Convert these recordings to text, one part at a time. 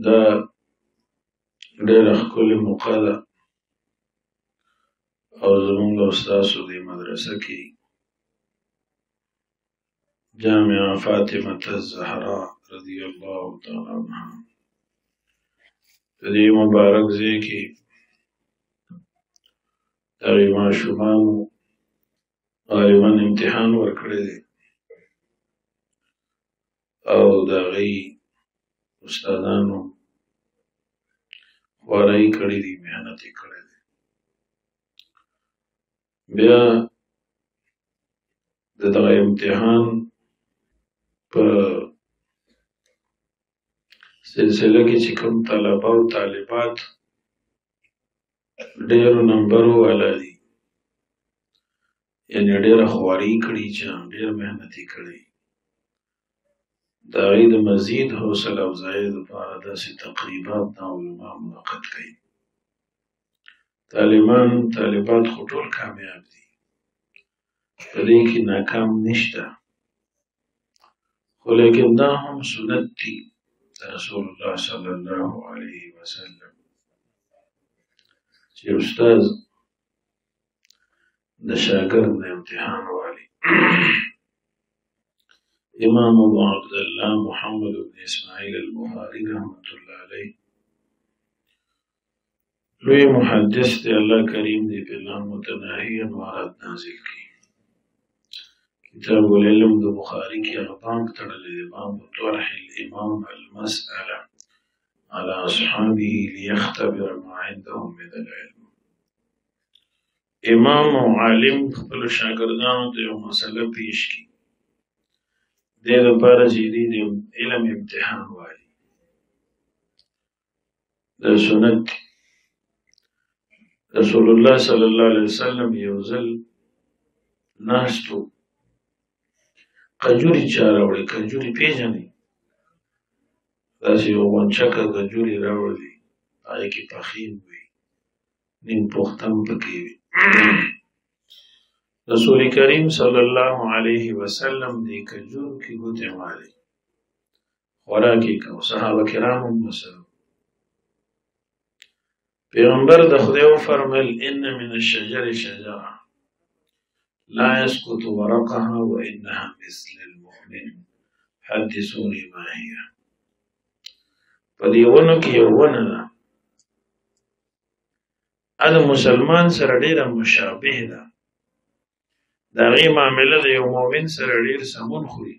دا ډېره ښکلې موقع ده او زمونږ او ستاسو دې مدرسه کې جامعه فاطمة الزهراء رضی الله تعالی عنها د دې مبارک ځای کې دغې ماشومانو غالبا امتحان ورکړی دی او د هغوی استادانو خوارۍ کړې دي، محنت یې کړی دی. بیا د دغه امتحان په سلسله کې چې کوم طلبه او طالبات ډېرو نمبرو والا دي، یعنې ډېره خواري کړي، چې ډېر محنت یې کړی، د هغوی د مزید حوصله افزایۍ دپاره داسې تقریبات دا علما منعقد کوي. طالبان طالبات خو ټول کامیاب دي، په دې کې ناکام نشته، خو لیکن دا هم سنت دي د رسول الله صلی الله علیه وسلم چې استاد د شاګرد نه امتحان والي. امام ابو عبد الله محمد بن اسماعیل البخاري رحمة الله علیه لوی محدث دی، الله کریم دی په لا متناهي انوارات نازل کړي. کتاب العلم د بخاري کې هغه باب تړلی دی، باب طرح الامام المسألة على أصحابه ليختبر ما عندهم من العلم. امام او عالم خپلو شاګردانو ته یو مسله پیش کړي، دې دپاره چې دوی د علم امتحان والي. دا سنت دی. رسول الله صلی الله علیه وسلم یو ځل ناست و، کجوري چا راوړې، کجوري پېژنئ؟ داسې یو غونچکه کجوري راوړلې، هغې کې پخې وي، نیم پختم پکې وي. رسول کریم صلی الله علیه وسلم دې کجورو کې ګوتې والي، خوراک یې کوو، صحابه کرام هم ورسره. پیغمبر د خدای وفرمایل ان من الشجر شجره لا يسقط ورقها وانها مثل المؤمن حدثوني ما هي. په دې ونو کې یو ونه ده، د مسلمان سره ډېره مشابه ده، د هغې معامله د یو مؤمن سره ډېر سمون خوري.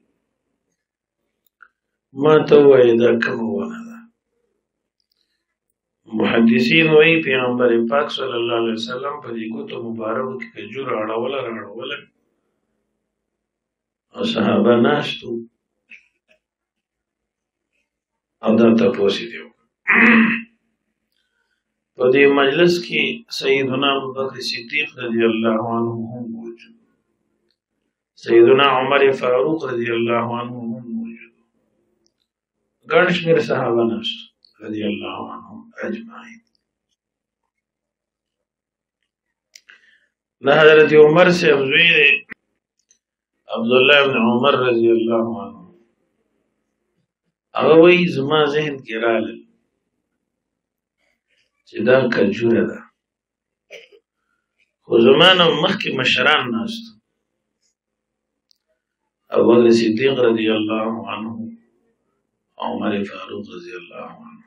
ما ته ووایه دا کومه ونه ده؟ محدثین وایي پیغمبر پاک صلی الله علیه وسلم په دې ګوتو مبارکو کې کجوره اړوله راړوله او صحابه ناست وو او دا تپوس یې دی وکړ. په دې مجلس کې سیدنا ابوبکر صدیق رضی الله عنه هم موجود، سیدنا عمر فاروق رضی الله عنه هم موجود، ګڼ شمېر صحابه ناست رضی الله عنهم اجمعین. د حضرت عمر صاحب زوی دی عبدالله بن عمر رضی الله عنه، هغه وایي زما ذهن کې رالل چې دا کجوره ده، خو زما نه مخکې مشران ناست، ابوبکر صدیق رضی الله عنه او عمر فاروق رضی الله عنه.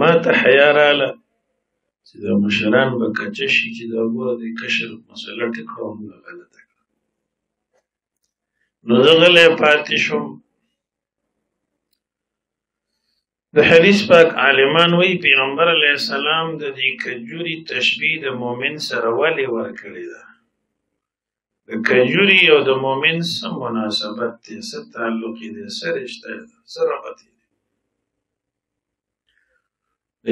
ما ته حیا راله چې دا مشران به کچه شي چې دا ګوره د کشر مسله ټیک کړه او موږ غلطه کړه، نو زه غلی پاتې شوم. د حدیث پاک عالمان وایي پیغمبر علیه السلام د دې کجوري تشبیه د مؤمن سره ولې ورکړې ده؟ د کجوري او د مؤمن څه مناسبت دی، څه تعلق یې دی، څه رشته ده، څه ربط یې دی؟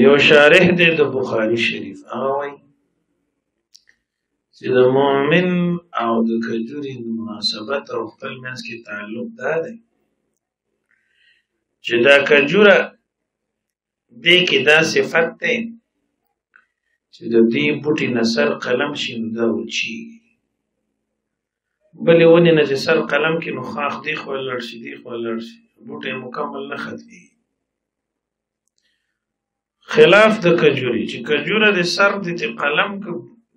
یو شارح دی د بخاري شریف، هغه وایي چې د مؤمن او د کجوري مناسبت او خپل منځ کې تعلق دا دی چې دا کجوره دې کې دا صفت دی چې د دې بوټي نه سر قلم شي نو دا وچېږي، بلې ونې نه چې سر قلم کې نو ښاخ دې خوا لاړ شي دې خوا لاړ شي، بوټی مکمل نه ختمېږي. خلاف د کجوري چې کجوره د سر د تی قلم که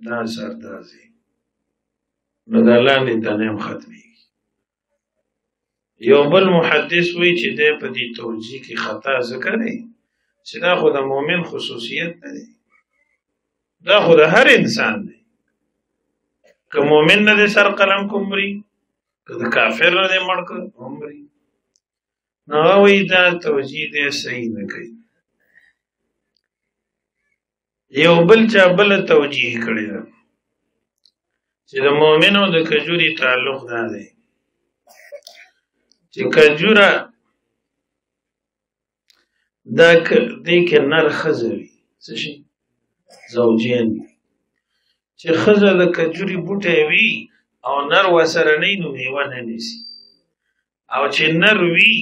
دا سر دازي نو دا لاندې دانې هم ختمېږي. یو بل محدث وایي چې دی په دې توجیه کې خطا ځکه دی چې دا خو د مؤمن خصوصیت نه دی، دا خو د هر انسان دی. که مؤمن نه دی سر قلم کوم مري، که د کافر نه دی مړ که هم مري. نو هغه وایي دا توجیه دی صحیح نه کوي. یو بل چا بله توجیه کړې ده چې د مؤمن او د کجوري تعلق دا دی چې کجوره دا دې کې نر ښځه وي، څه شي زوجین وي، چې ښځه د کجوري بوټی وي او نر ورسره نه وي نو میوه نه نیسي، او چې نر وي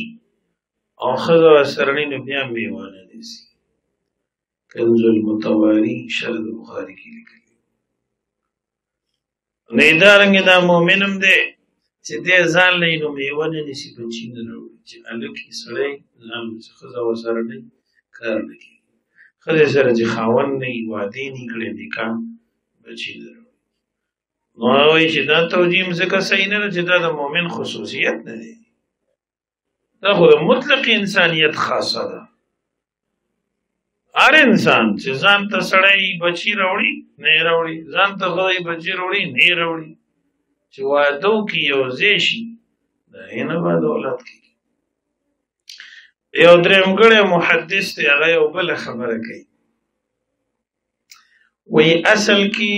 او ښځه ورسره نه وي نو بیا میوه نه نیسي. کنز المتواري شرح د بخاري کې لیکلی. نو دارنګه دا مؤمن هم دی چې دی ځان له نو میوه نه نیسي، بچي نه راوړي، چې هلک یې سړی ځان له چې ښځه ورسره نه وي کار نه کوي، ښځې سره چې خاوند نه وي واده یې نه کړی نکاح بچي نه راوړي. نو هغه وایي چې دا توجیه هم ځکه صحیح نه ده چې دا د مؤمن خصوصیت نه دی، دا خو د مطلق انسانیت خاصه ده. هر انسان چې ځان ته سړی بچي راوړي نه یې راوړي، ځان ته ښځه بچي راوړي نه یې راوړي، چې واده وکړي یو ځای شي د هغې نه بعد اولاد کېږي. یو درېیمګړی محدث دی، هغه یو بله خبره کوي، وایي اصل کې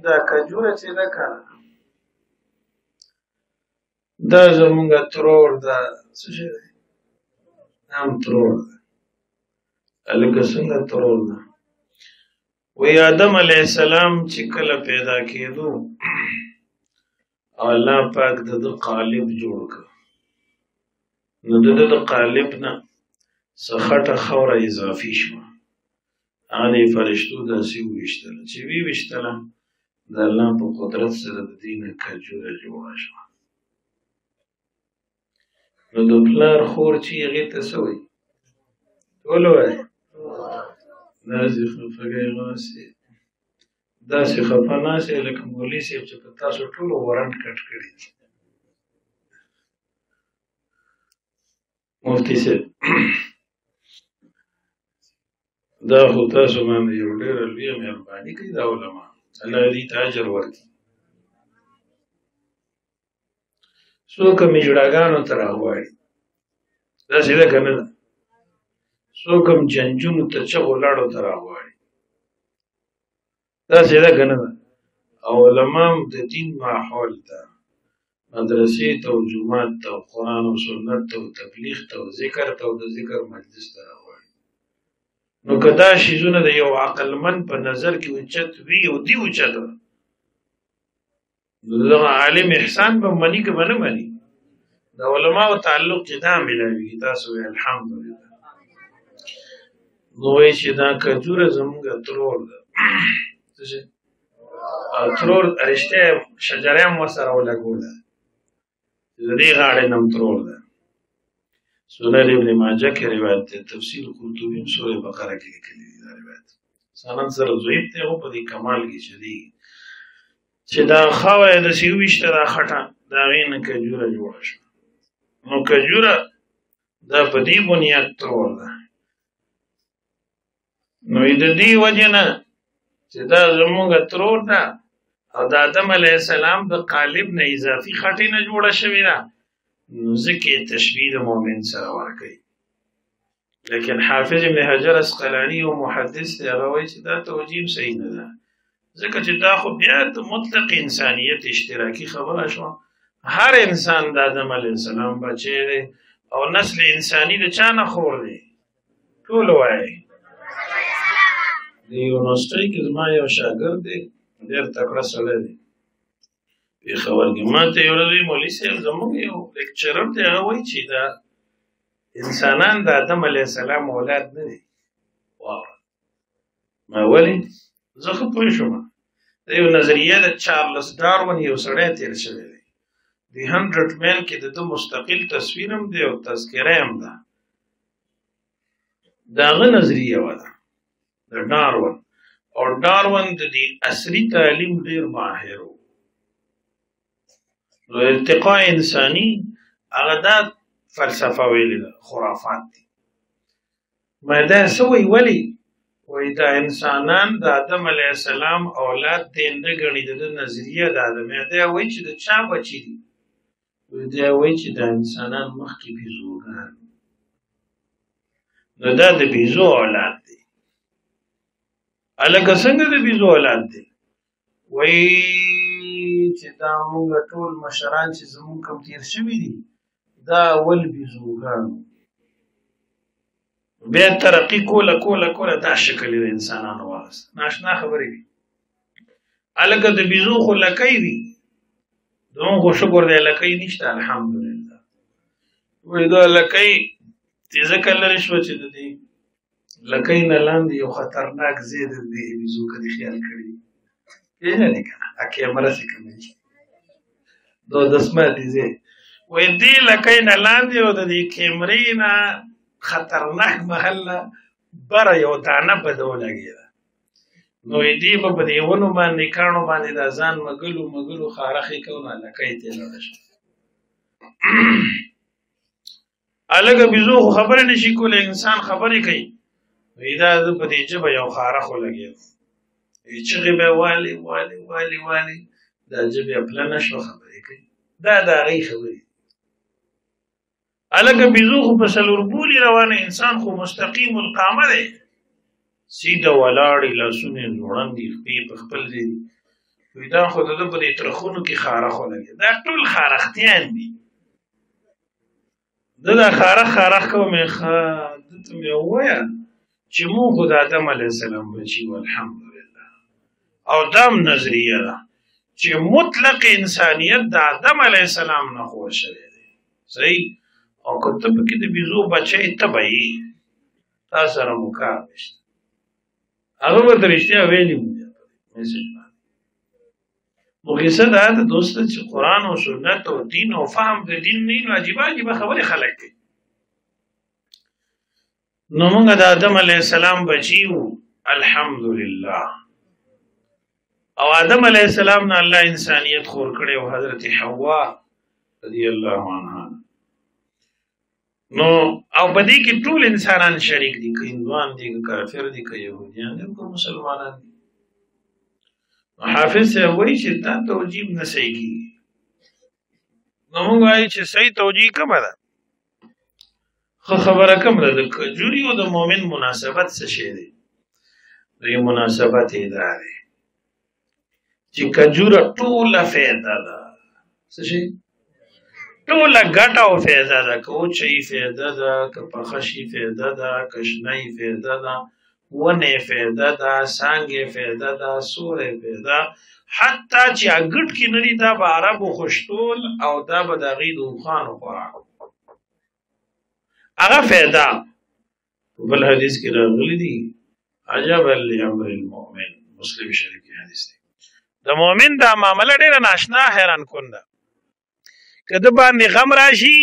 دا کجوره چې ده که نه دا زمونږ ترور ده، څه شی دی؟ هم ترور ده. هلکه څنګه ترور ده؟ وایي آدم علیه السلام چې کله پیدا کېدو او الله پاک د ده قالب جوړ کړ، نو د ده د قالب نه څه خټه خاوره اضافي شوه، هغه د فرشتو داسې وویشتله، چې ویشتله د الله په قدرت سره د دې نه کجوره جوړه شوه. نو د پلار خور چې هغې ته څه وایي؟ ټول وایي داسې خفګۍ غاسې داسې خفه ناست لکه مولوي صاحب چې په تاسو ټولو ورنټ کټ کړي. مفتي صاحب دا خو تاسو باندې یو ډېره لویه مهرباني کوي دا علما، الله دې ته اجر ورکړي. څوک هم جړاګانو ته راغواړي، داسې ده که نه ده؟ څوک هم جنجونو ته چغو لاړو ته راغواړي، داسې ده که نه ده؟ او علما هم د دین ماحول ته، مدرسې ته او جومات ته او قرآن او سنت ته او تبلیغ ته او ذکر ته او د ذکر مجلس ته راغواړي. نو که دا شیزونه د یو عقلمن په نظر کې اوچت وي او دی اوچت، نو دغه عالم احسان به مني که به نه مني؟ د علماو تعلق چې دا ملاویږي. تاسو وایئ الحمدلله. نو وایي چې دا کجوره زمونږ ترور ده، څه شی؟ ترور رشته شجره هم ورسره ولګوله، د دې غاړې نه هم ترور ده. سنن ابن ماجه کې روایت دی، تفسیر قرطبي هم سورې بقره کې لیکلي دي دا روایت. سند سره ضعیف دی خو په دې کمال کې چې دی چې دا خاوره یې داسې وویشته دا خټه، د هغې نه کجوره جوړه شوه. نو کجوره دا په دې بنیاد ترور ده. نو د دې وجې نه چې دا زموږ ترور ده او د آدم علیه السلام د قالب نه اضافي خټې نه جوړه شوې ده، نو ځکه یې تشبیه د مؤمن سره ورکوي. لیکن حافظ ابن حجر عسقلاني یو محدث دی، هغه وایي چې دا توجیه صحیح نه ده، ځکه چې دا خو بیا د مطلق انسانیت اشتراکي خبره شوه. هر انسان د آدم علیه السلام بچی دی او نسل انساني د چا نه خور دی؟ ټول وایي. د یونیورسټۍ کې زما یو شاګرد دی، ډېر تکړه سړی دی، پېښور کې. ما ته یو ورځ وایي مولوي صاحب زموږ یو لیکچرر دی، هغه وایي چې دا انسانان د آدم علیه السلام اولاد نه دي. واوره، ما ولې؟ زه ښه پوه شوم. دا یو نظریه د چارلس ډارون یو سړی تېر شوی دی، د 100 مین کې د ده مستقل تصویر هم دی او تذکره هم ده. د هغه نظریه وه ده د ډارون، او ډارون د دې عصري تعلیم ډېر ماهر و. نو ارتقاء انساني هغه دا فلسفه ویلې ده، خرافات دي. ما دا څه وایي؟ ولې وایي دا انسانان د آدم علیه السلام اولاد دی نه ګڼي، د ده نظریه دا ده. ما دا وایي چې د چا بچي دي؟ دا وایي چې دا انسانان مخکې بیزوګان، نو دا د بیزو اولاد دی. هلکه څنګه د بیزو اولاد دی؟ وایي چې دا موږ ټول مشران چې زموږ کوم تېر شوي دي دا اول بیزوګان، بیا ترقي کوله کوله کوله دا شکل یې د انسانانو واخیست. ناشنا خبرې دي. هلکه د بیزو خو لکۍ وي، زموږ خو شکر دی لکۍ نشته الحمدلله. وایي دا لکۍ چې ځکه لرې شوه چې د دې لکۍ نه لاندې یو خطرناک ځای دی، د دې بیزو که دې خیال کړي پېژنې که نه، کیمره چې کومه دا دسماتي ځای، وایي دې لکۍ نه لاندې او د دې کیمرې نه خطرناک محل نه بره یو دانه بده ولګېده. نو دې به په دې ونو باندې کاڼو باندې دا ځان مګلو مګلو خارښ یې کوو، نو لکۍ ترې لاړه شوه. هلکه بیزو خو خبرې نه شي کولی، انسان خبرې کوي. وایي دا زه په دې ژبه یو خارښ ولګېدم، چغې به یې والي والي والي والي، دا ژبه یې پلنه شوه، خبرې کوي. دا د هغې خبرې. هلکه بیزو خو په څلور بولي روانه، انسان خو مستقیم القامه دی، سیده ولاړې، لاسونه یې ځوړند دي، خپې په خپل ځای دي. وایي دا خو د ده په دې ترخونو کې خارښ ولګېد. دا ټول خارښتیان دي. ده دا خارښ خارښ کوم، ښه ده ته مې وویه چې موږ خو د آدم علیه السلام بچي وو الحمدلله. او دا هم نظریه ده چې مطلق انسانیت د آدم علیه السلام نه خور شوی دی، صحیح؟ او که ته پکې د بیزو بچی ته به یې، تا سره مو کار نشته. هغه ورته رښتیا ویلي وو میسج باندې. نو قصه دا ده دوسته چې قرآن او سنت او دین او فهم د دین نه نو عجیبه عجیبه خبرې خلک کوي. نو موږ د آدم علیه السلام بچي وو الحمدلله، او آدم علیه السلام نه الله انسانیت خور کړی او حضرت حوا رضی الله عنها. نو او په دې کې ټول انسانان شریک دي، که هندوان دي، که کافر دي، که یهودیان دي، که مسلمانان دي. حافظ صاحب وایي چې دا توجیه نه صحیح کېږي. نو موږ وایو چې صحیح توجیه کومه ده؟ ښه خبره کومه ده؟ د کجوري او د مؤمن مناسبت څه شی دی؟ د مناسبت یې دا دی چې کجوره ټوله فایده ده. څه شی؟ ټوله ګټه او فایده ده. که وچه یې فایده ده، که پخه شي فایده ده، که شنه یې فایده ده، ونه یې فایده ده، څانګې فایده ده، سوری فایده، حتی چې اګټ کې نه دي دا به عربو خشتول او دا به د هغې د اوښانو خوراک، هغه فایده. په بل حدیث کې راغلي دي عجبا لامر المؤمن، مسلم شریف کې حدیث دی. د مؤمن دا معامله ډېره ناشنا حیران کن ده. که ده باندې غم راشي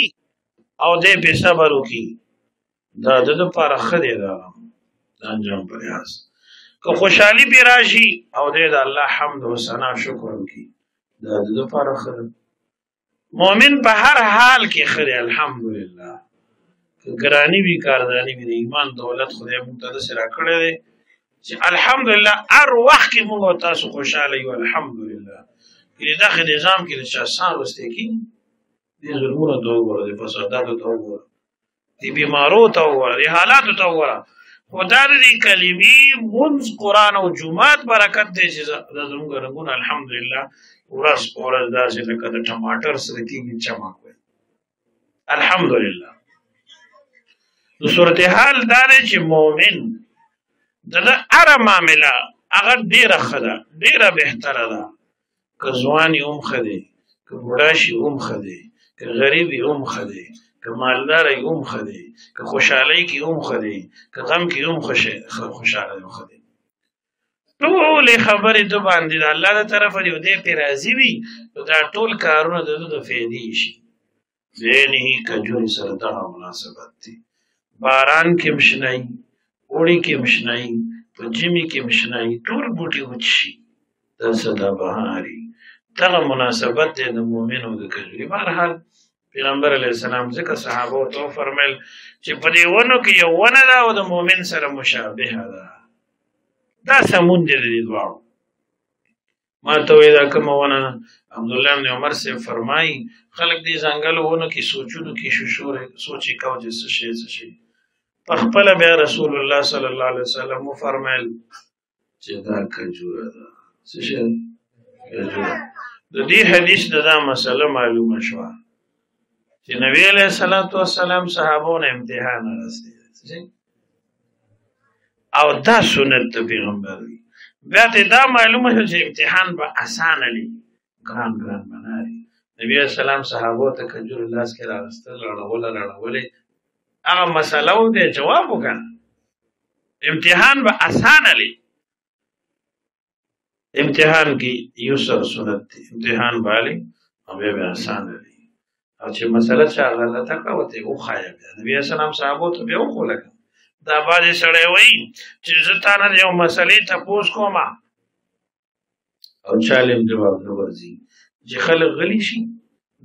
او دی پې صبر وکړي، دا د ده دپاره ښه دی، دا غم د انجام په لحاظ. که خوشحالي پې راشي او دی د الله حمد او ثنا شکر وکړي، دا د ده دپاره ښه ده. مؤمن په هر حال کې ښه دی الحمدلله. که ګراني وي که ارزاني وي، د ایمان دولت خدای موږ ته داسې راکړی دی چې الحمدلله هر وخت کې موږ او تاسو خوشحاله یو الحمدلله. که د دغه نظام کې د چا ساه وروستی کېږي، دې ظلمونو ته وګوره، دې فساداتو ته وګوره، دې بیمارو ته وګوره، دې حالاتو ته وګوره. خو دا د دې کلمې مونځ، قرآن او جومات برکت دی چې دا زموږ رنګونه الحمدلله ورځ په ورځ داسې لکه د ټماټر سره کېږي چمک وي الحمدلله. نو صورتحال دا دی چې مؤمن د ده هره معامله هغه ډېره ښه ده، ډېره بهتره ده. که ځوان یې هم ښه دی، که بوډا شي هم ښه دی، که غریب یې هم ښه دی، که مالدار یې هم ښه دی، که خوشحالۍ کې هم ښه دی، که غم کې هم خوشحاله دی ښه دی. ټولې خبرې ده باندې د الله د طرفه دی او دی پرې راضي وي، نو دا ټول کارونه د ده د فایدې شي. ذهني کجوري سره دغه مناسبت دی. باران کې هم شنه، اوړي کې هم شنه، په ژمي کې هم شنه، ټول بوټي وچ شي، دا سدا بهاري. دغه مناسبت دی د مؤمن او د کجوري. بهرحال پیغمبر علیه السلام ځکه صحابه ته وفرمایل چې په دې ونو کې یو ونه ده او د مؤمن سره مشابهه ده. دا سمون دی د دې دواړو. ما ته وایي دا کومه ونه ده؟ عبدالله بن عمر صاحب فرمایي خلک دې ځنګلو ونو کې سوچونو کې شوشورې سوچ یې کاوه چې څه شی څه شی. په خپله بیا رسول الله صلی الله علیه وسلم وفرمایل چې دا کجوره ده. څه شی؟ کجوره. د دې حدیث نه دا مسله معلومه شوه چې نبی علیه الصلاة والسلام صحابو نه امتحان اخیستی او دا سنت د پیغمبر دی. بیا ته دا معلومه شوه چې امتحان به اسانه لي، ګران ګران به نه لري. نبی علیه السلام صحابو ته کجورې لاس کې راغستل، راړوله راړولې، هغه مسله و دی جواب وکړه. امتحان به اسانه لي. امتحان کې یسر سنت دی، امتحان بالي او بیا به اسانه لي. او چې مسله چا غلطه کړه ورته یې وښایه. بیا نبي علیه السلام صحابو ته بیا وښوله. دا بعضې سړی وایي چې زه تا نه د یو مسلې تپوس کوم او چا له هم جواب نه ورځي، چې خلک غلي شي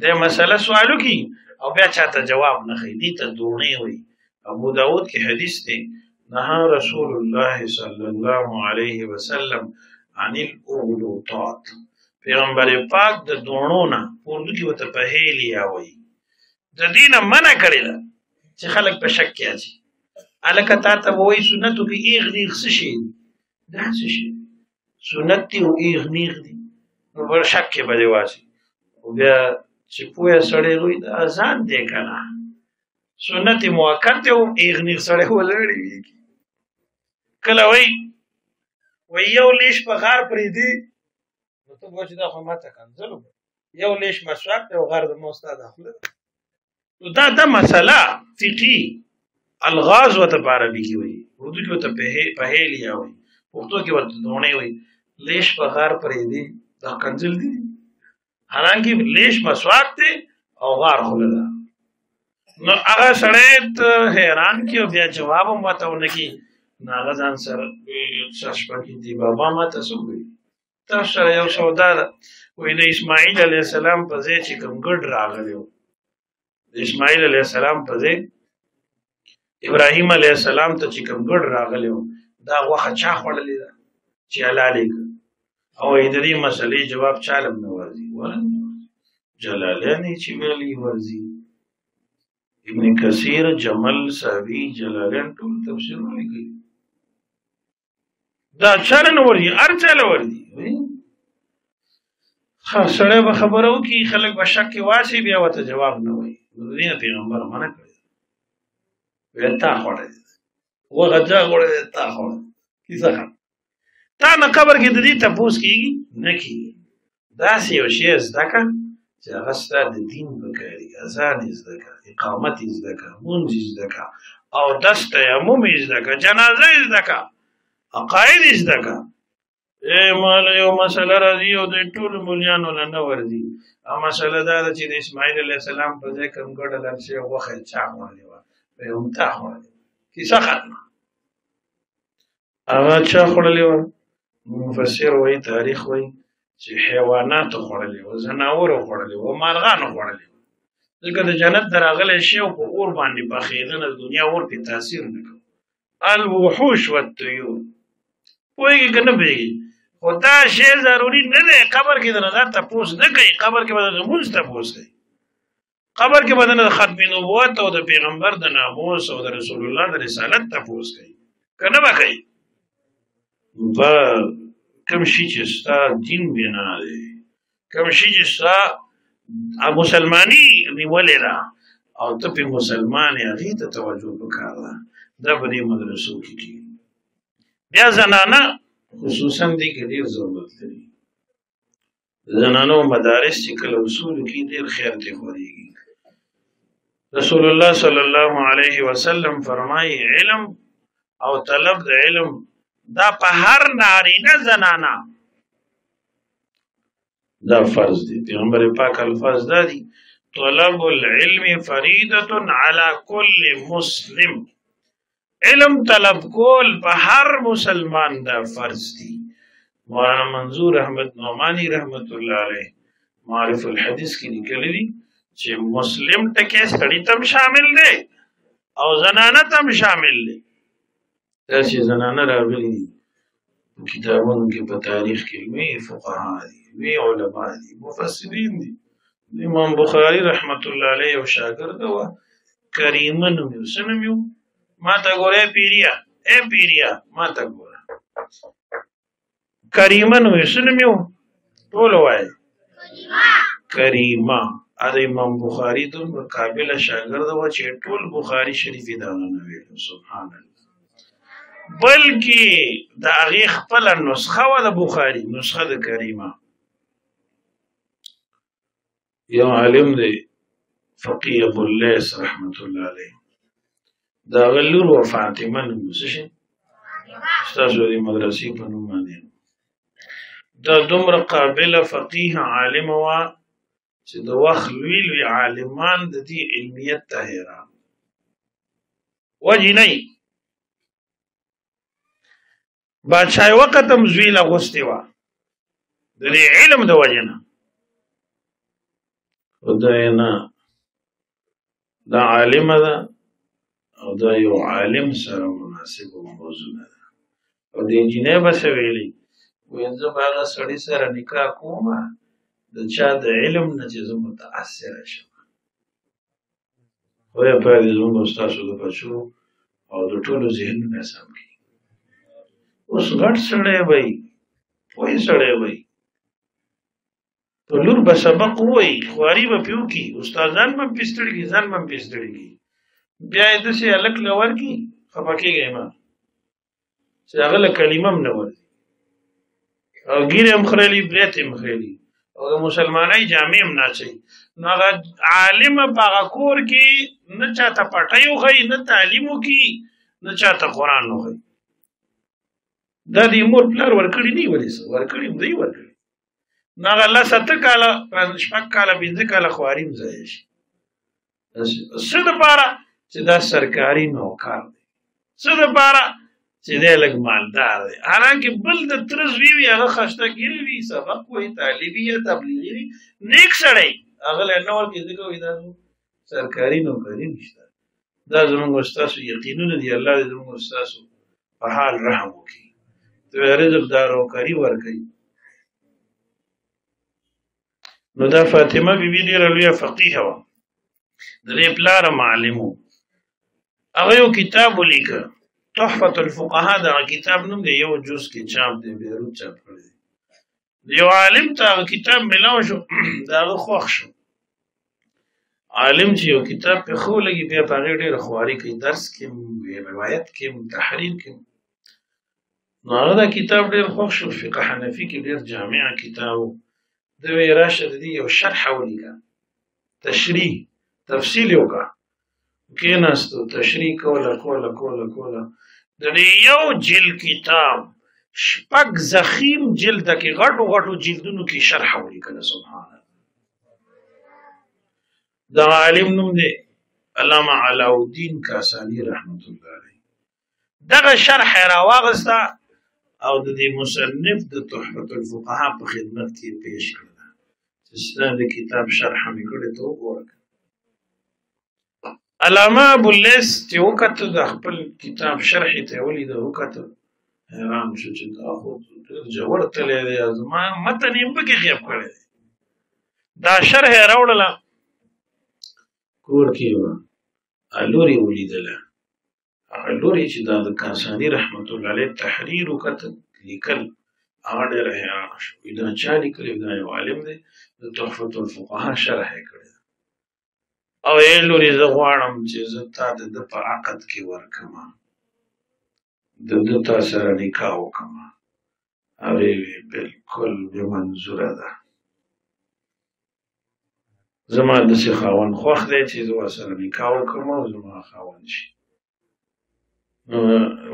د مسله سوال وکړي او بیا چاته جواب نه ښیي، دې ته دوڼې وایي. ابو داود کې حدیث دی، نهى رسول الله صلی الله علیه وسلم عن الاغلوطات. پیغمبر پاک د دوڼو نه، په اردو کې ورته پهیلیا وایي، د دې نه منع کړې ده چې خلک په شک کې اچي. هلکه تا ته به وایي سنتو کې ایغ نیغ څه شی دي؟ دا څه شی دي؟ سنت دي او ایغ نیغ دي، نو په شک کې به دې واچي. خو بیا چې پوهه سړی وایي دا اذان دی که نه، سنت موقت دی او ایغ نیغ سړی ولاړی وي. کله وایي وایي یو لیش په غار پرېږدي، نو ته به وایې چې دا خو ما ته کنځل وکړه، یو لیش مسواک دی او غار زما ستا د خوله ده. نو دا د مسله فقهي الغاز ورته په عربي کې وایي، اردو کې ورته پهیلیا وایي، پښتو کې ورته دوڼې وایي. لیش په غار پرېږدي دا کنځل دي، حالانکه لیش مسواک دی او غار خوله ده. نو هغه سړی ته حیران کړي او بیا جواب هم ورته ونه کړي، نو هغه ځان سره څه شپه کې دی بابا ما ته څه وویل، تاسو سره یو سودا ده. وایي د اسماعیل علیه السلام په ځای چې کوم ګډ راغلی و، د اسماعیل علیه السلام په ځای ابراهیم علیه السلام ته چې کوم ګډ راغلی و، دا غوښه چا خوړلې ده چې حلال یې کړ؟ او د دې مسلې جواب چا له نه ورځي؟ جلالین یې چې ویلي ورځي، ابن کثیر، جمل، ساوي، جلالین ټول تفسیرونه لیکلي. دا چا له نه ورځي؟ هر چا له ورځي. ښه سړی به خبره وکړي، خلک به شک کې واچوي، بیا ورته جواب نه وایي. نو د دې نه پیغمبر منع کړی، ویل تا خوړلی دی، غوښه چا خوړلې ده؟ تا خوړلې. کیسه ختمه. تا نه قبر کې د دې تپوس کېږي؟ نه کېږي. داسې یو شی زده کړه چې هغه ستا د دین پکاري. اذان یې زده کړه، اقامت یې زده کړه، لمونځ یې زده کړه، او دس تیمم یې زده کړه، جنازه یې زده کړه، عقاید یې زده کړه. ای مال یو مسله راځي او د ټولو مولیانو له نه ورځي. او مسله دا ده چې د اسماعیل علیه السلام په ځای کوم ګډه لاړ شي، غوښه یې چا خوړلې وه؟ وایي هم تا خوړلې. کیسه ختمه. هغه چا خوړلې وه؟ مفسر وایي، تاریخ وایي چې حیواناتو خوړلې وه، ځناورو خوړلې وه، مارغانو خوړلې وه. ځکه د جنت د راغلی شی او په اور باندې پخېدنه، د دنیا اور پرې تاثیر نه کوي. الوحوش والطیور، پوهېږي که نه پوهېږي؟ خو دا شی ضروري نه دی. قبر کې د نه دا تپوس نه کوي، قبر کې به د لمونځ تپوس کوي، قبر کې به د ختم نبوت او د پیغمبر د ناموس او د رسول الله د رسالت تپوس کوي، که نه به کوي؟ په کوم شي چې ستا دین بنا دی، کوم شي چې ستا مسلماني نیولې ده او ته پې مسلمان یې، هغې ته توجه پکار ده. دا په دې مدرسو کې کېږي. بیا زنانه خصوصا دې کې ډېر ضرورت لري. زنانو مدارس چې کله اصول کې ډېر خیر ته خورېږي. رسول الله صلی الله علیه وسلم فرمایي علم او طلب د علم دا په هر نارینه زنانه دا فرض دی. پیغمبر پاک الفاظ دا دي، طلب العلم فریضه علی کل مسلم. علم طلب کول په هر مسلمان دا فرض دي. مولانا منظور احمد نعمانی رحمت الله علیه معارف الحدیث کې لیکلي دي چې مسلم ټکی سړی تم شامل دی او زنانه تم شامل دی. داسې زنانه راغلي دي کتابونو کې، په تاریخ کې لوی فقها دي، لوی علما دي، مفسرین دي. امام بخاری رحمت الله علیه یو شاګرد و، کریمه نوم یې، څه نوم یې؟ ما ته ګوره پیریا، ای پیریا ما ته ګوره، کریمه نوم یې، څه نوم یې؟ ټول وایي کریمه. د امام بخاری دومره قابله شاګرد و چې ټول بخاری شریف یې دغه نه ویل. سبحان الله. بلکې د هغې خپله نسخه وه، د بخاری نسخه د کریمه. یو عالم دی فقیه ابو اللیث رحمت الله علیه، د هغه لور وه فاطمه نوم، څه شي ستاسو د مدرسې په نوم باندې. دا دومره قابله فقیه عالم وه چې د وخت لوی لوی عالمان د دې علمیت ته حیران وجې نه. بادشاه وخت هم زوی له غوستې وه د دې علم د وجې نه. خدای نه دا عالمه ده او دا یو عالم سره مناسب او موزونه ده. او دې جینۍ به څه ویلي؟ ویل زه به هغه سړي سره نکاح کوم د چا د علم نه چې زه متاثره شم. خدای پاک دې زموږ او ستاسو د بچو او د ټولو ذهنونه سم کړي. اوس غټ سړی وي، پوه سړی وي، په لور به سبق ووایي، خواري به پې وکړي، استادان به هم پې ستړي کړي، ځان به هم پې ستړي کړي، بیا یې داسې هلک له ورکړي، خفه کېږئ مه چې هغه له کلمه هم نه ورځي، او ږیرې هم خریلي، برېت یې هم خریلي، او د مسلمانۍ جامې هم نه اچوي. نو هغه عالم په هغه کور کې نه چاته پټۍ وښیي، نه تعلیم وکړي، نه چاته قرآن وښیي. دا د مور پلار ورکړي نه، ولې څه ورکړي هم دی ورکړي. نو هغه لس اته کاله، شپږ کاله، پنځه کاله خواري هم ضایع شي. څه دپاره چې دا سرکاري نوکر دی، څه دپاره چې دی لږ مالدار دی، حالانکه بل د تره زوی وي، هغه خسته ګیري وي، سبق وایي، طالبي یا تبلیغي وي، نیک سړی، هغه له نه ورکړي ځکه وایي دا سرکاري نوکري نشته. دا زموږ او ستاسو یقینونه دي. الله دې زموږ او ستاسو په حال رحم وکړي، رزق دا نوکري ورکوي. نو دا فاطمه بیبي ډېره لویه فقیهه وه، د دې پلار معلم و. هغه یو کتاب ولیکه، تحفة الفقهاء، دغه کتاب نوم دی، یو جز کې چاپ دی، بیروت چاپ کړی دی. یو عالم ته هغه کتاب ملاو شو، د هغه خوښ شو. عالم چې یو کتاب په ښه ولګي بیا په هغې ډېره خواري کوي، درس کې، روایت کې، تحریر کې. نو هغه دا کتاب ډېر خوښ شو، فقه حنفي کې ډېر جامع کتاب و. ده ویل راشه د دې یو شرح ولیکه، تشریح تفصیل یې وکړه. کېناستو، تشریح کوله کوله کوله کوله. د دې یو جلد کتاب شپږ ضخیم جلد کې غټو غټو جلدونو کې شرح ولیکله. سبحان الله. د عالم نوم دی علامه علاؤالدین کاسانی رحمت الله علیه. دغه شرح یې راواغسته او د دې مصنف د تحفة الفقهاء په خدمت کې پیش کړه چې ستا د کتاب شرح مې کړې، ته وګوره. علامه ابو اللیث چې وکتل د خپل کتاب شرح ته ولیده، وکتل، حیران شو چې دا خو ډېر ژور تللی دی، زما متن یې پکې غیب کړی دی. دا شرح یې راوړله، کور کې وه، لور یې ولیدله. هغه لور یې چې دا د کاساني رحمت الله علیه تحریر وکتل، لیکل، هغه ډېره حیرانه شو. وایي دا چا لیکلی؟ دا یو عالم دی، د تحفة الفقهاء شرح یې کړې ده. او ای لورې زه غواړم چې زه تا د ده په عقد کې ورکړم، د ده تا سره نکاح وکړم. هغې وی بالکل مې منظوره ده، زما داسې خاوند خوښ دی چې زه ورسره نکاح وکړم او زما خاوند شي.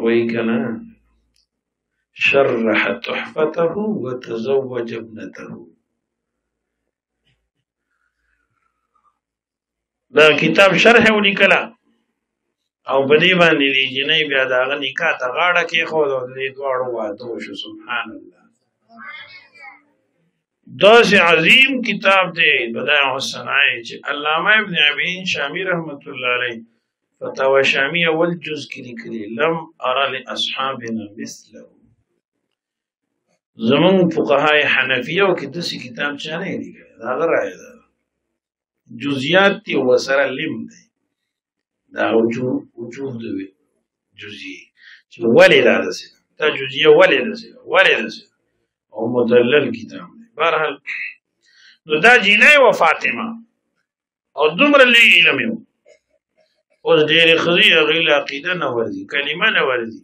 وایي که نه، شرح تحفته وتزوج ابنته. دا کتاب شرح ولیکله او په دې باندې دې جنۍ بیا د هغه نکاح ته غاړه کېښوده او د دې دواړو واده وشو. سبحان الله، داسې عظیم کتاب دی بدایع الصنایع چې علامه ابن عبین شامی رحمت الله علیه فتاوی شامی اول جز کې لیکلي لم ارى لاصحابنا مثله. زمون فقهای حنفیه او کې داسې کتاب چا نه لیکلی، دا هغه رایه ده، جزئیات دی وسره لم دی، دا وجوه دی جزئیه چې ولې دا داسې ده، دا جزئیه ولې داسې ده، ولې داسې ده، او مدلل کتاب دی. بهرحال نو دا جینۍ وه فاطمه او دومره لوی علم یې و. اوس ډېرې ښځې هغې له عقیده نه ورځي، کلمه نه ورځي،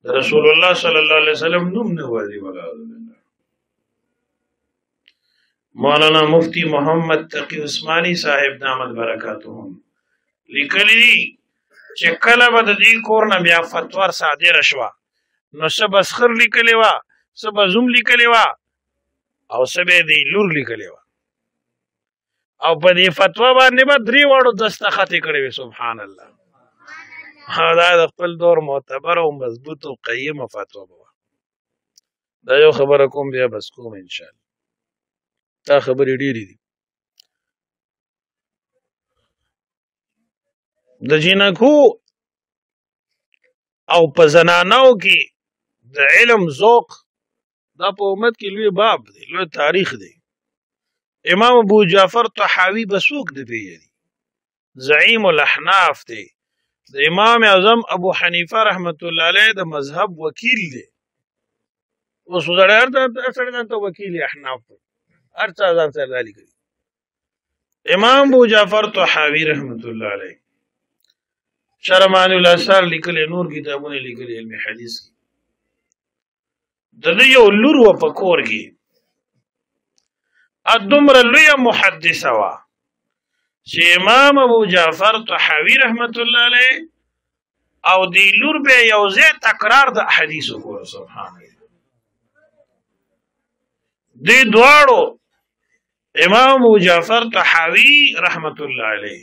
د رسول الله صلی الله علیه وسلم نوم نه ورځي. والعیاذ بالله. مولانا مفتی محمد تقی عثماني صاحب دامت برکاتهم لیکلی دي چې کله به د دې کور نه بیا فتوا صادره شوه نو څه به سخر لیکلې وه، څه به زوم لیکلې وه، او څه به د لور لیکلې وه، او په دې فتوا باندې به درې واړو دستخط یې کړې وې. سبحان الله، دا د خپل دور معتبر او مضبوط او قیمه فتوا به وه. دا یو خبره کوم بیا بس کوم ان شاء الله. دا خبرې ډېرې دي. د جینکو او په زنانو کې د علم ذوق دا په امت کې لوی باب دی، لوی تاریخ دی. امام ابو جعفر طحاوی به څوک دی پیژني؟ زعیم الاحناف دی، د امام اعظم ابو حنیفه رحمت الله علیه د مذهب وکیل دی. اوس سړی هر سړی ځان ته وکیل احناف دی، هر چا ځان سره دا لیکلي. امام ابو جعفر طحاوی رحمت الله علیه شرمان الاثار لیکلی، نور کتابونه لیکلی علم حدیث کې. د ده یو لور وه په کور کې، دومره لویه محدثه وه چې امام ابو جعفر طحاوی رحمت الله علیه او دی لور به یو ځای تکرار د احادیثو کولو. سبحان الله، دې دواړو امام ابو جعفر طحاوی رحمت الله علیه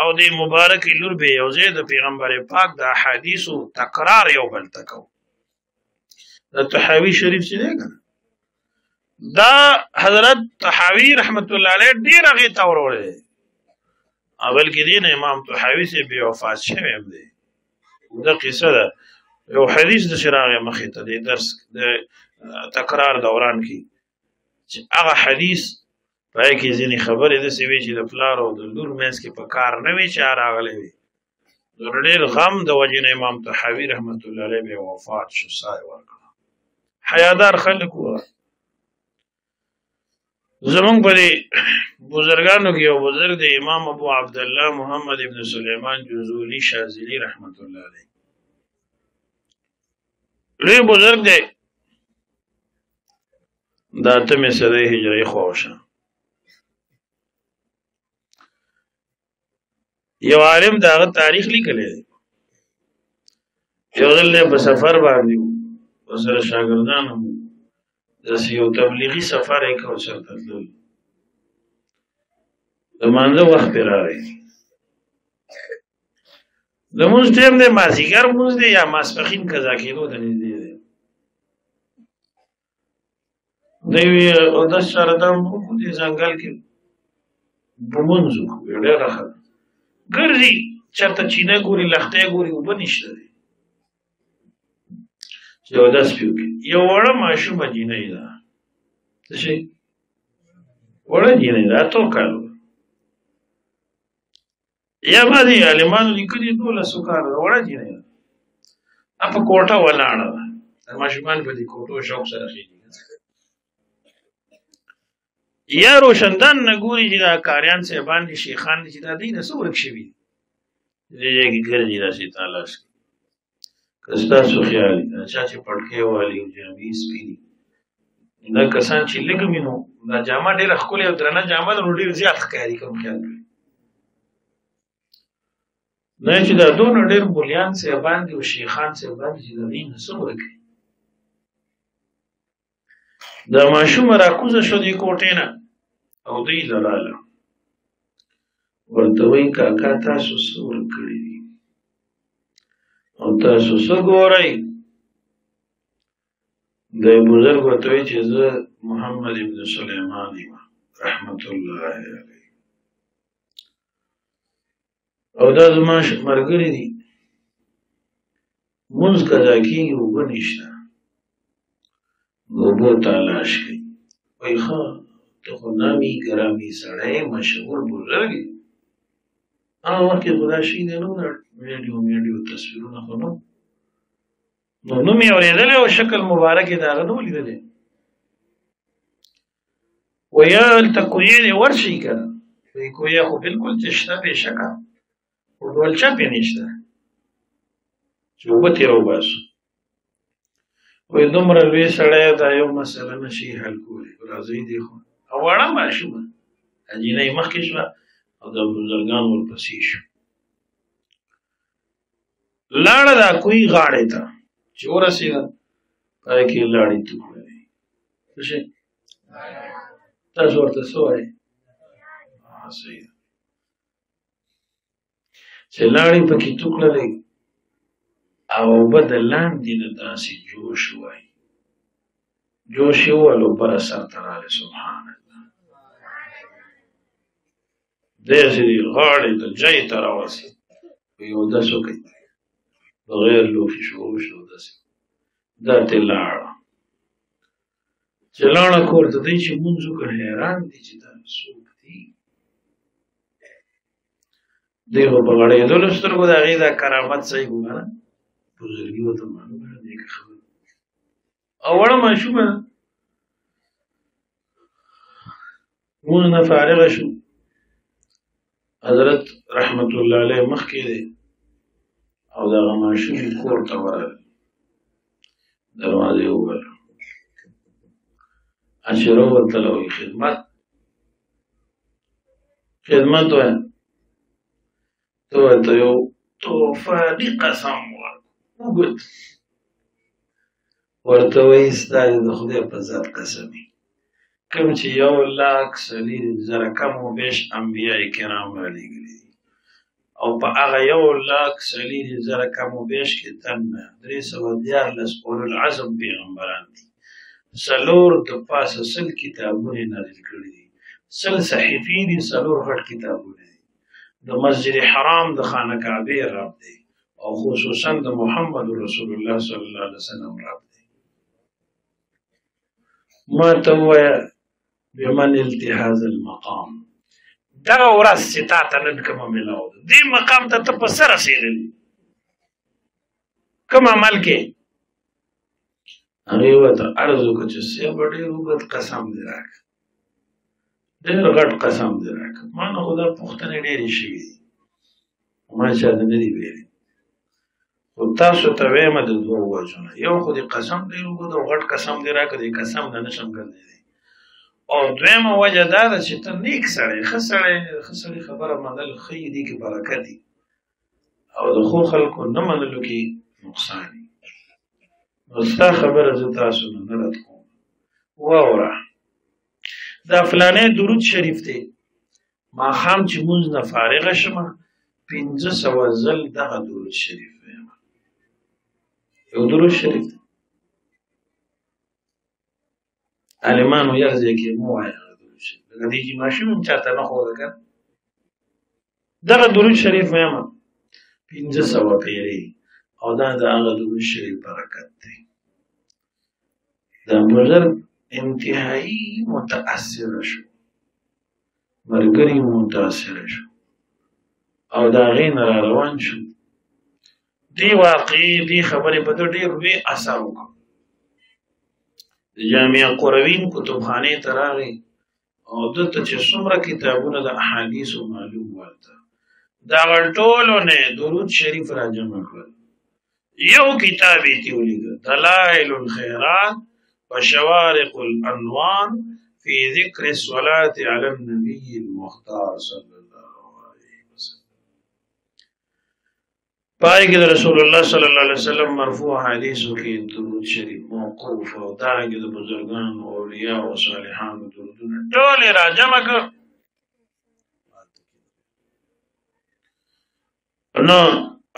او دی مبارک لور به یو ځای د پیغمبر پاک د احادیثو تکرار یو بل ته کو. د طحاوی شریف چې دی کنه، دا حضرت طحاوی رحمت الله علیه ډیر هغې ته وروړی دی. اول کې دین امام طحاوی سے بې وفات شوی هم دی. دا قصه ده، یو حدیث د راغی مخې ته د درس د تکرار دوران کې، چې هغه حدیث پای کې ځینې خبرې داسې وي چې د پلار او د لور منځ کې په کار نه وي چې راغلی وي. د ډېر غم د وجې نه امام طحاوي رحمت الله علیه بې وفات شو، ساه یې ورکړه. حیادار خلک وو. زمونږ په دې بزرګانو کې یو بزرګ دی، امام ابو عبدالله محمد ابن سلیمان جزولی شاذلی رحمت الله علیه، لوی بزرګ دی، د اتمې صدۍ هجري خواوشه. یو عالم د هغه تاریخ لیکلی دی. یو ځل دی په سفر باندې و، ورسره شاګردان هم وو، داسې یو تبلیغي سفر یې کاوه، چېرته تلل، د لمانځه وخت پرې راغی، د لمونځ ټایم دی، مازدیګر لمونځ دی یا ماسپښین قضا کېدو ته نږدې دی. دی وی اودس سره دم وکړو، دې ځنګل کې لمونځ وکړو، ډېره ښه ده. ګرځي چېرته چینه ګوري، لښتی ګوري، اوبه نشته دی چې اودس پرې وکړي. یو وړه ماشومه جینۍ ده، څه شی وړه جینۍ ده، 8 کالو یا بعضې عالمانو لیکلي 12 کالو ده، وړه جینۍ ده، په کوټه ولاړه ده. ماشومان په دې کوټو شوق سره خېږي. یا روشندان نه ګوري چې دا کاریان صاحبان دي، شیخان دي، چې دا دی نه څه ورک شوي دي، دې ځای کې ګرځي داسې تالاش کوي. که ستاسو خیال وي، دا چا چې پټکی والي او جامې سپینې، دا کسان چې لږ وي نو دا جامه ډېره ښکلې او درنه جامه ده، نو ډېر زیات ښکاري. کوم خیال کوي نه چې دا دونه ډېر مولیان صاحبان دي او شیخان صاحبان دي چې د دوی نه څه ورک دي. دا ماشومه راکوزه شو دې کوټې نه او دوی له راله، ورته وایي کاکا تاسو څه ورک کړي دي؟ تاسو څه ګورئ؟ د بزرګ ورته وایي چې زه محمد ابن سلیمان یم رحمت الله علیه، او دا زما ملګري دي. مونځ قضا کېږي، اوبه نشته، د اوبو تلاش کوي. وایي ښه، ته خو نامي ګرامي سړی، مشهور بزرګ یې. هغه وخت کې خو دا شی دی نه، ویډیو میډیو تصویرونه خو نه، نو نوم یې اورېدلی او شکل مبارک یې د هغه نه و لیدلی. وایي هلته کویې دې ورشي که نه؟ وایي کویه خو بالکل چې شته، بېشکه، خو ډولچه پرې نشته چې اوبه ترې راوباسو. وایي دومره لوی سړی دا یو مسله نه شي حل کولی، راځئ دې خو. او وړه ماشومه نجلۍ مخکې شوه او د بزرګان ورپسې شو. لاړه دا کوی غاړې ته چې ورسېده، پای کې لاړې تو کړلې. څه شی؟ تاسو ورته څه وایئ؟ صحیح ده. چې لاړې پکې تو کړلې او اوبه د لاندې نه داسې جوش وایي، جوش یې وویل، اوبه را سر ته راغلې. سبحان الله، داسې دې غاړې ته جای ته راورسېد. یو داسې وکړي بغیر لوښي شروع شو، داسې دا ترې لاړه. چې لاړه کور ته، دی چې مونځ وکړ حیران دي چې دا څوک دي. دی خو په غړېدلو سترګو د هغې دا کرامت صحیح وګوره، بزرګي ورته معلومه ده، نېکه خبره او وړه ماشومه ده. مونځ نه فارغه شو، حضرت رحمت الله علیه مخکې دی او دغه ماشوم کور ته ورغی، دروازې ووهله، چې راووتله وایي خدمت خدمت وایه، ته ورته یو طوفاني قسم ورکړ اوږد، ورته وایي ستا دې د خدای په ذات قسم وي، کوم چې 1,40,000 کم و بیش انبیاء کرام رالیږلي دي، او په هغه 1,40,000 کم و بیش کې تنه 313 اولوالعزم پیغمبران دي، 4 د پاسه 100 کتابونه نازل کړي دي، 100 صحیفې دي، 4 غټ کتابونه دي. د مسجد حرام د خانه کعبې رب دی، او خصوصا د محمد رسول الله صلی الله علیه وسلم رب دی. ما ته ووایه بمن التهاز المقام، دغه ورځ چې تا ته نن کومه ملاو ده، دې مقام ته ته په څه رسېدلی، کوم عمل کې؟ هغې ورته عرض وکړ چې صاحب ډېر اوږد قسم دې راکړ، ډېر غټ قسم دې راکړ. ما نه خو دا پوښتنې ډېرې شوې دي، ما چا ته نه دي ویلي، خو تاسو ته وایم د دوو وجو نه، یو خو دې قسم ډېر اوږد او غټ قسم دې راکړ، دې قسم نه نشم ګرځېدی، او دویمه وجه دا ده چې ته نیک سړی، ښه سړی، ښه سړي خبره منل ښه دي کې برکت دي، او د ښو خلکو نه منلو کې نقصان دي. نو ستا خبره زه تاسو نه نه رد کوم. واوره، دا فلانی درود شریف دی، ماښام چې مونځ نه فارغه شم 500 ځل دغه درود شریف وایم. یو درود شریف دی، عالمانو یو ځای کې مو وایه هغه درود شریف، لکه دې چې ماشوم هم چاته نه ښوده که دغه درود شریف وایم 500 پیرې، او دا د هغه درود شریف برکت دی. دا بزرګ انتهایی متاثر شو، ملګري متاثر شو، او د هغې نه را روان شو. دې واقعې دې خبرې په ده ډېر لوی اثر وکړ. د جامعه قروین کتبخانې ته راغی، او ده ته چې څومره کتابونه د احادیثو معلوم ورته، دغه ټولو نه درود شریف را جمع کړل. یو کتاب یې ترې ولیکه، دلائل الخیرات وشوارق الانوار في ذکر الصلاة على النبي المختار صلی الله علیه وسلم. پای کې د رسول الله صلی الله علیه وسلم مرفوع حدیثو کې درود شریف موقوف، او دارنګه د بزرګانو اولیاء او صالحانو درودونه ټول یې راجمع کړ. نو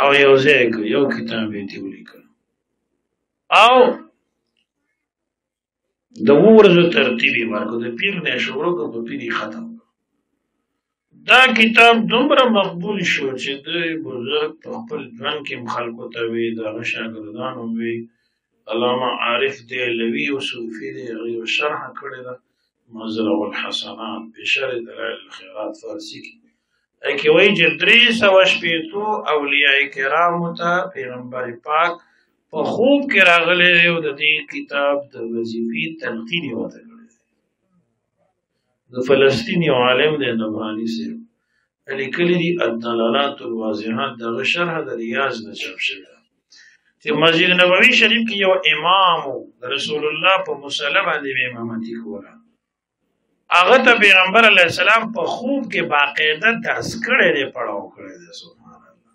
او یو ځای کړ، یو کتاب یې ترې ولیکه او د اوو ورځو ترتیب یې ورکړ، د پیر نه یې شروع کړ، په پیر یې ختم کړ. دا کتاب دومره مقبول شو چې دی بزرګ په خپل ژوند کې هم خلکو ته وي، د هغه شاګردان هم وي. علامه عارف دهلوي او صوفي دی، هغه یو شرح کړې ده مزرع الحسنات بشر دلایل الخیرات فارسي کې، کې وایي چې 360 اولیاء کرامو ته پیغمبر پاک په خوب کې راغلی دی او د دې کتاب د وظیفې تلقین یې ورته کړی دی. د فلسطین یو عالم دی نبهاني صاحب، لیکلي دي الدلالات الواضحات، دغه شرح د ریاض نه چاپ شوې ده چې مسجد نبوي شریف کې یو امام د رسول الله په مصلی باندې به امامتي کوله، هغه ته پیغمبر علیه السلام په خوب کې باقاعده درس کړی دی، پړاو کړی دی. سبحان الله.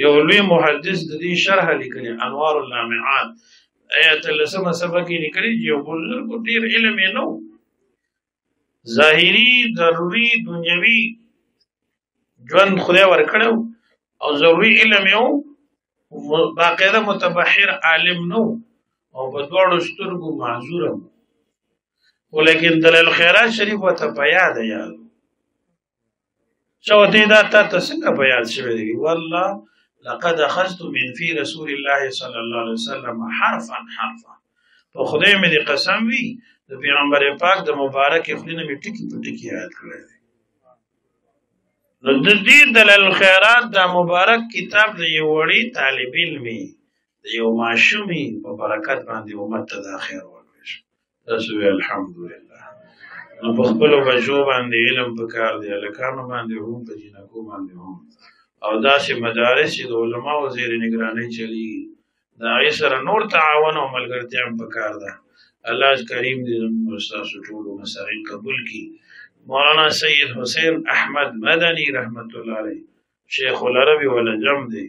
یو لوی محدث د دې شرح لیکلی انوار اللامعات آیت لسمه صفحه کې لیکلی چې یو بزرګ ډېر علم یې نه و، ظاهري ضروري دنیوي ژوند خدای ورکړی او ضروري علم یې و، باقاعده متبحر عالم نه و او په دواړو سترګو معذور و، ولیکن دلایل الخیرات شریف ورته په یاد یاد چا ورته دا تا ته څنګه په یاد شوی دی؟ والله لقد اخذت من في رسول الله صلی الله علیه وسلم حرفا حرفا، په خدای مې دې قسم وي د پیغمبر پاک د مبارک خولې نه مې ټکي په ټکي یاد کړی دی. نو د دې دلایل الخیرات دا مبارک کتاب د یو وړي طالب علمي د یو ماشومي په برکت باندې امت ته دا خیر ورکړي شو. تاسو وی الحمدلله. نو په خپلو بچو باندې علم پکار دی، هلکانو باندې هم، په جینکو باندې هم، او داسې مدارس چې د علماو زیر نګرانۍ چلیږي د هغې سره نور تعاون او ملګرتیا هم پکار ده. الله کریم دې زموږ ستاسو ټولو مساعي قبول کړي. مولانا سید حسین احمد مدني رحمت الله علیه شیخ العرب والعجم دی،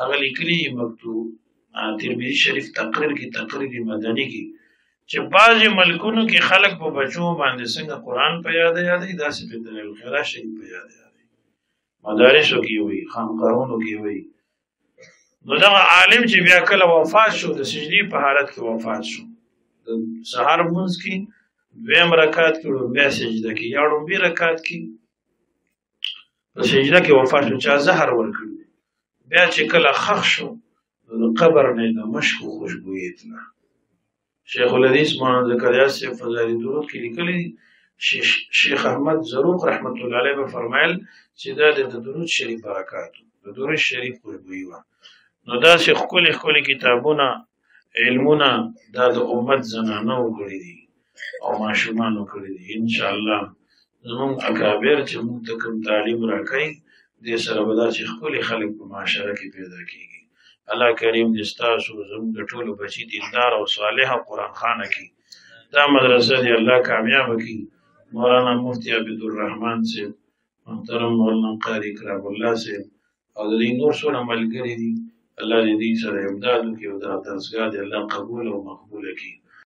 هغه لیکلي مکتوب ترمذي شریف تقریر کې، تقریر مدني کې، چې بعضې ملکونو کې خلک په بچو باندې څنګه قرآن په یاد یادوي، داسې په دلایل الخیرات شریف په یاد یادوي، مدارسو کې وي، خانقاهونو کې وي. نو دغه عالم چې بیا کله وفات شو، د سجدې په حالت کې وفات شو، د سهار لمونځ کې دویم رکعت کې لومبی سجده کې یا لومبي رکعت کې په سجده کې وفات شو، چا زهر ورکړي. بیا چې کله ښخ شو نو د قبر نه د مشکو خوشبویي تله. شیخ الحدیث مولانا زکریا صاحب فضائل درود کې لیکلي دي، شیخ احمد زروق رحمت الله علیه به فرمایل چې دا د درود شریف برکات، د درود شریف خوشبویي وه. نو داسې ښکلي ښکلي کتابونه علمونه دا د امت زنانو کړي دي او ماشومانو کړي دي. انشاءالله زموږ اکابر چې موږ ته کوم تعلیم راکوي، دې سره به داسې ښکلي خلک په معاشره کې پیدا کېږي. الله کریم دې ستاسو زموږ د ټولو بچي دیندار او صالح او قرآن خانه کړي. دا مدرسه دې الله کامیابه کړي. مولانا مفتي عبد الرحمن صاحب، محترم مولانا قاري اکرام الله صاحب او د دې نور څونه ملګري دي، الله دې دوی سره امداد وکړي او دا درسګاه دې الله قبول او مقبول کړي.